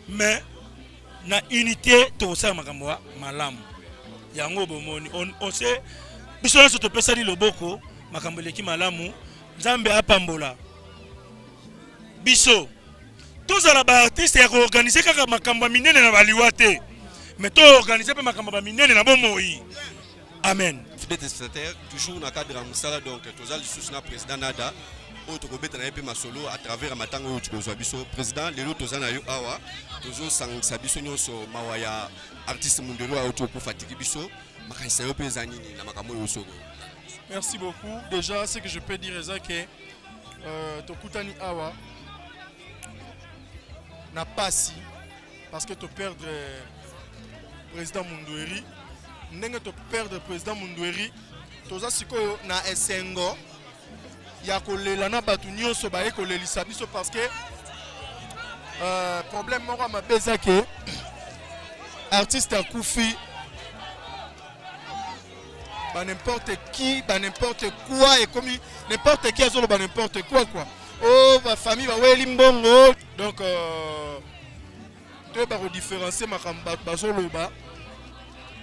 Mais na unité tokosala makambo ya malamu. Yango bomoni on sait biso nyonso topesani loboko, makambo eleki malamu. Nzambe apambola biso, tozala ba artiste ya koorganize kaka makambo ya minene na baliwa te, mais toorganize mpe makambo ya minene na bomoi. Amen. Fidèle téléspectateur, toujours na cadre ya mosala, donc toza lisusu na président Nada oyo tokobeta na ye mpe masolo à travers ya matanga oyo tokozwa biso. Président, lelo toza na yo awa, tozosangisa biso nyonso mawa ya artiste Mundweri oyo tokufa atiki biso. Makanisi na yo mpe eza nini na makambo oyo osoko? Merci beaucoup. Déjà, ce que je peux dire, c'est que tokutani awa na pasi parce que to perdre président Mundweri. Ndenge to perdre président Mundweri, toza sikoyo na esengo ya kolela na bato nyonso baye kolelisa biso, parce que problème moko ya mabe eza ke artiste akufi, ba n'importe qui, ba n'importe quoi, ekomi n'importe qui azoloba n'importe quoi quoi. Oh, bafamille baweli mbongo. Donc toyeba kodifférencier makambo bato bazoloba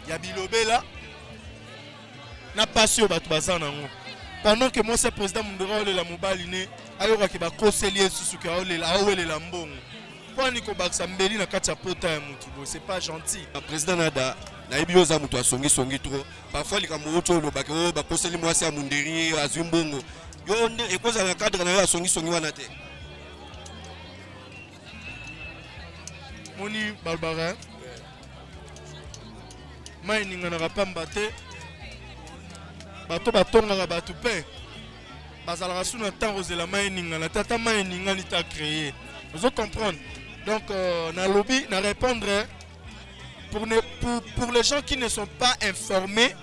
ya bilobela na pasi oyo bato baza nango. Pendant que mwasi ya président Mundweri aolela mobali ne, ayokaki bakoseli ye susu ke aolela, aowelela mbongo. Mponi kobakisa mbeli na kati ya pota ya motu boye, c'est pas gentil. Président Nada, nayebi yo oza moto asongisongi trop. Parfois likambo oyo olobaki oyo bakoseli mwasi ya Mundweri azwi mbongo, yo nde ekozala na cadre na yo asongisongi wana te? Moni balobaka mai eninganaka pamba te. Bato batongaka bato mpe bazalaka su na ntango kozela mai eningana te. Ata mai eningani te, acréé, ozo comprendre. Donc nalobi na répondre pour, ne, pour, pour les gens qui ne sont pas informés,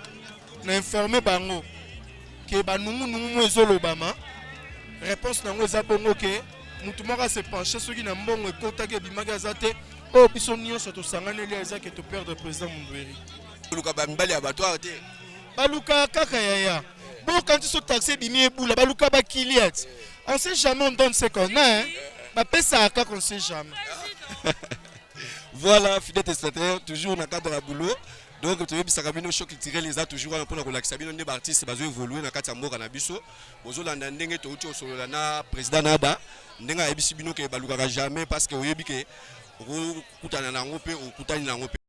na informé bango ke banungunungu mo ezolobama, réponse nango eza bongo ke mutu moko ase penche soki na mbongo ekotaki ebimaki aza te. Oyo biso nyonso tosanganeli eza ke toperdre président Mundweri. Oluka bamibali ya bato awa te. Baluka kaka yaya bokanti so taxi ebimi ebula, baluka bakiliat. On sait jamais, on donne ce qu'on a, hein. Bapesaka kaka, on sait jamais. Voilà, fidèle téléspectateur, toujours na cadre ya boulot. Donc toyebisaka bino, choc culturel eza toujours wana mpona kolakisa bino nde baartiste bazo évolue na kati ya mboka na biso. Bozolanda ndenge touti kosolola na président Nada, ndenge ayebisi bino ke balukaka jamais, parce que oyebi ke okokutana na yango mpe okutani na yango mpe.